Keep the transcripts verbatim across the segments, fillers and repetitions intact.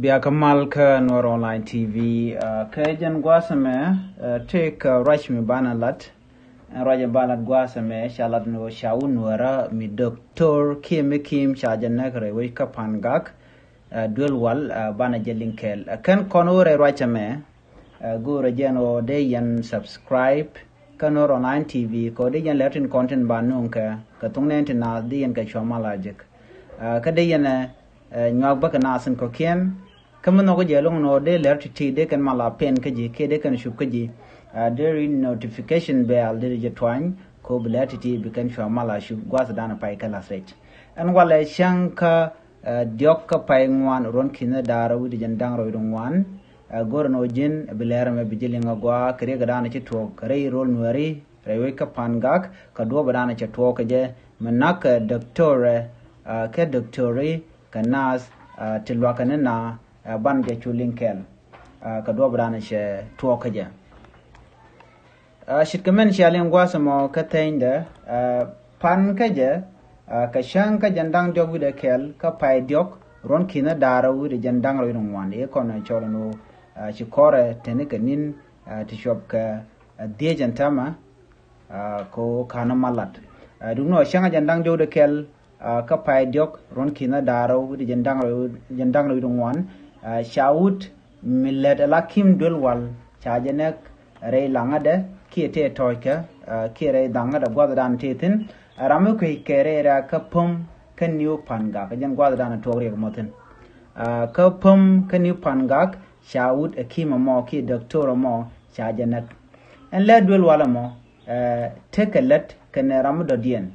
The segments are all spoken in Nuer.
Bia kä mal kä Nuɔr Online T V. Kä jɛn gua̱a̱th ɛmɛ tëëkɛ ruac mi banɛ lat. Ɛn ruac ɛ ba lat gua̱a̱th ɛmɛ ca lat ni ɣöö ca wut Nuäärä mi Doctor Kiir Mayardit ca jɛ näk rɛy wec kä Pangak, Duel Wal, banɛ jɛ liŋ kɛɛl. Ɛ kɛn kɔn wä rɛy ruac ɛmɛ, go̱o̱rä jɛn ɣöö dee yɛn subscribe kä Nuɔr Online T V kɛ ɣöö dee yɛn lɛr tin kɔn tin ba nööŋ kɛ kɛ thuŋ nɛɛn tin naath dee yɛn kɛ cua mal a jek. Kä dee yɛn ɛ nyuak bä kɛ naath in kɔ̱kiɛn. Kä mi nhɔk jɛ loŋ nɔ dee lɛr ti̱ti̱ dee kɛn mal a pɛn kä ji̱ kiɛ dee kɛn cup kä ji̱. Dee ri notification bell dee jɛ tuany kɛ ɣöö bi lɛr ti̱ti̱ bi kɛn cua mal a cup gua̱th danɛ pay kä lath rɛc. Ɛn walɛ cäŋ kä diɔk kä pay ŋuan ruɔ̱n ki̱n da̱rä wi̱cdɛ jɛn da̱ŋ rɛw wi̱cdɛ ŋuan. Go̱rɛ nɔ ji̱n bi lɛr ɛmɛ bi ji̱ liŋ a gua̱a̱ kɛ riɛk danɛ ci tuɔɔk rɛy rol Nuääri rɛy wec kä Pangak kɛ duɔ̱ɔ̱p danɛ cɛ tuɔɔk kɛ jɛ mi nak kɛ doctor kɛ doctori kɛ nurse ti luakä ni na ban jɛ cu liŋ kɛɛl kɛ duɔ̱ɔ̱p danɛ cɛ tuɔɔk kɛ jɛ. Ce̱tkɛ mɛn cia liŋ gua̱a̱th ɛmɔ kä thɛnydɛ pan kä jɛ kɛ cäŋ kä jɛn da̱ŋ diɔk wi̱cdɛ kɛl kä pay diɔk ruɔ̱n ki̱n da̱rä wi̱cdɛ jɛn da̱ŋ rɛw wi̱cdɛ ŋuan i̱ kɔn cɔl ɛn ɣöö ci kɔrɛ teni kɛ ni̱n ti cuɔp kɛ dhiec ɛn täämɛ. Kɛ ɣöö ka̱n ɛ mal lat. Duŋni ɣöö cäŋ kä jɛn da̱ŋ diɔk wi̱cdɛ kɛl kä pay diɔk ruɔ̱n ki̱n da̱rä wi̱cdɛ jɛn da̱ŋ rɛw wi̱cdɛ ŋuan ca wut mi lät ala Kiir Duel Wal ca jɛ näk rɛy laŋädɛ kiɛ tëë tɔ̱ɔ̱ckɛ kiɛ rɛy dhaŋädɛ gua̱th danɛ tëë thi̱n. Ram mi kuec kɛ rɛy rɛ̈kä päm kä New Pangak kä jɛn gua̱th danɛ tuɔɔk riɛk mɔ thi̱n. Kä päm kä New Pangak ca wut ɛ Kiir ɛmɔ kiɛ doctor ɛmɔ ca jɛ näk. Ɛn lät Duel Wal ɛmɔ tekɛ lät kɛnɛ ram mi dɔ̱diɛn.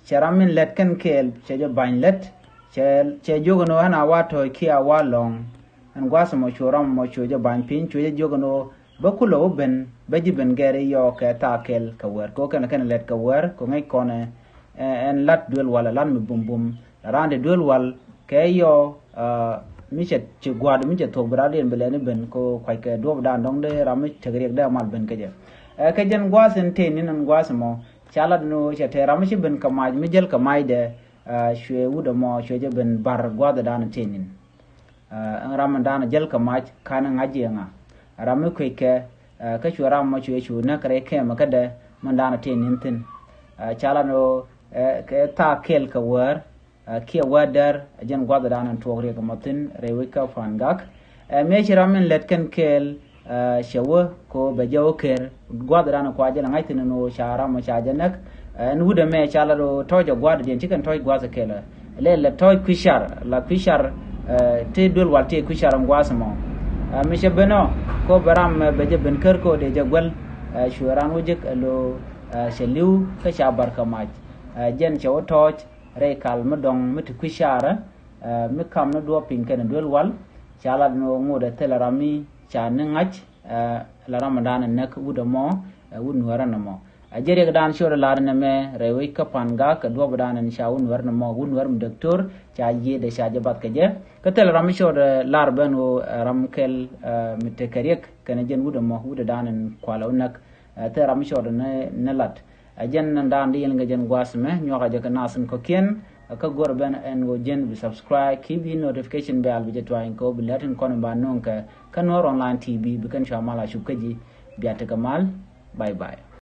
Cɛ ram min lät kɛn kɛɛl cɛ jɛ ba̱ny lät. Cɛ jiök ɛn ɣöö ɣän a wa tɔ̱ɔ̱c kiɛ a wa lɔ̱ŋ. Ɛn gua̱a̱th ɛmɔ cu ram ɛmɔ cu jɛ ba̱ny piny cu jɛ jiök ɛn ɣöö bä kulɛ wä ben bä ji̱ ben gɛr i̱ yɔɔk kɛ thaa kɛl kɛ wäär kɛ ɣöö kɛn kɛn lät kɛ wäär kɛ ŋäc kɔn. Ɛn lat Duel Wal ɛ lat mi bumbum la raan ti Duel Wal kɛ yɔɔ mi cɛ ci gua̱a̱r mi cɛ thuɔ̱k bi raan diɛn bi lɛni ben kɛ ɣöö kuackɛ duɔ̱ɔ̱p daan dɔ̱ŋ dee ram mi tek riɛk dee mal ben kä jɛ. Ɛ kɛ jɛn gua̱a̱th in tëë ni̱n ɛn gua̱a̱th ɛmɔ ca lat ni ɣöö cɛ tëë ram mi ci ben kɛ mac mi jäl kɛ macdɛ. Cuɛ wut ɛmɔ cuɛ jɛ ben bar gua̱a̱th daan tëë ni̱n. Ɛn ram mi daan jäl kɛ mac ka̱n ŋa̱c jiɛ ŋa ram mi kueckɛ. Kä cuɛ ram ɛmɔ cuɛ cu näk rɛy kɛmɛ kädɛ mi daan tëë ni̱n thi̱n. Ca lat ni ɣöö kɛ thaa kɛl kɛ wäär kiɛ wäär däär ɛ jɛn gua̱th danɛ tuɔɔk riɛk ɛmɔ thi̱n rɛy wec kä Pangak. Ɛ mëë ci ram min lät kɛn kɛɛl cɛ wä kɛ ɣöö bɛ jɛ wä ker gua̱th danɛ kua jɛ lɛ ŋa̱c thi̱n ɛn ɣöö ca ram ɔ ca jɛ näk. Ɛn wut ɛmɛ ca lat ɣöö tɔ̱ɔ̱c ɛ gua̱a̱th diɛn ci kɛn tɔ̱ɔ̱c gua̱a̱th kɛl ɛ lɛ lɛ tɔ̱ɔ̱c kui̱ car la kui̱ car. Ti Duel Wal ti kui̱ car ɛn gua̱a̱th ɛmɔ. Mi cɛ ben ɔ kɛ ɣöö bɛ ram bɛ jɛ ben ker kɛ ɣöö dee jɛ guäl. Cuɛ raan wä jek ɛ lo̱o̱ cɛ li̱w kä ca bar kɛ mac. Jɛn cɛ wä tɔ̱ɔ̱c rɛy kal mi dɔ̱ŋ mi ti kui̱ carä. Mi kam ni duɔ̱ɔ̱p piny kɛnɛ Duel Wal ca lat ni ɣöö ŋot ɛ thilɛ ram mi ca ni ŋa̱c. La ram mi daan ɛ näk wut ɛmɔ wut Nuäärä nɔmɔ. Ɛ jɛ riɛk daan ciöt ɛ la̱r nɛmɛ rɛy wec kä Pangak kɛ duɔ̱ɔ̱p daan ɛn ca wut Nuäärä nɔmɔ wut Nuäärä mi doctor ca yiëëdɛ ca jɛ bath kɛ jɛ. Kä thilɛ ram mi ciöt ɛ la̱r ben ɣöö ɛ ram kɛl mi tekɛ riɛk kɛnɛ jɛn wut ɛmɔ wut ɛ daan ɛn kualɛ wä näk. Thilɛ ram mi ciöt ɛ ni lat. Ɛ jɛn ɛn daan di yɛn kɛ jɛn gua̱a̱th mɛ nyuak a jɛ kɛ nath in kɔ̱kiɛn. Kä go̱r ben ɛn ɣöö jɛn bi subscribe ki bi notification bell bi jɛ tuany kɛ ɣöö bi lɛt in kɔn in ba no̱o̱ŋ kɛ kä Nuɔr Online T V bi kɛn cua mal a cup kä ji̱. Bia tekɛ mal. Bye bye.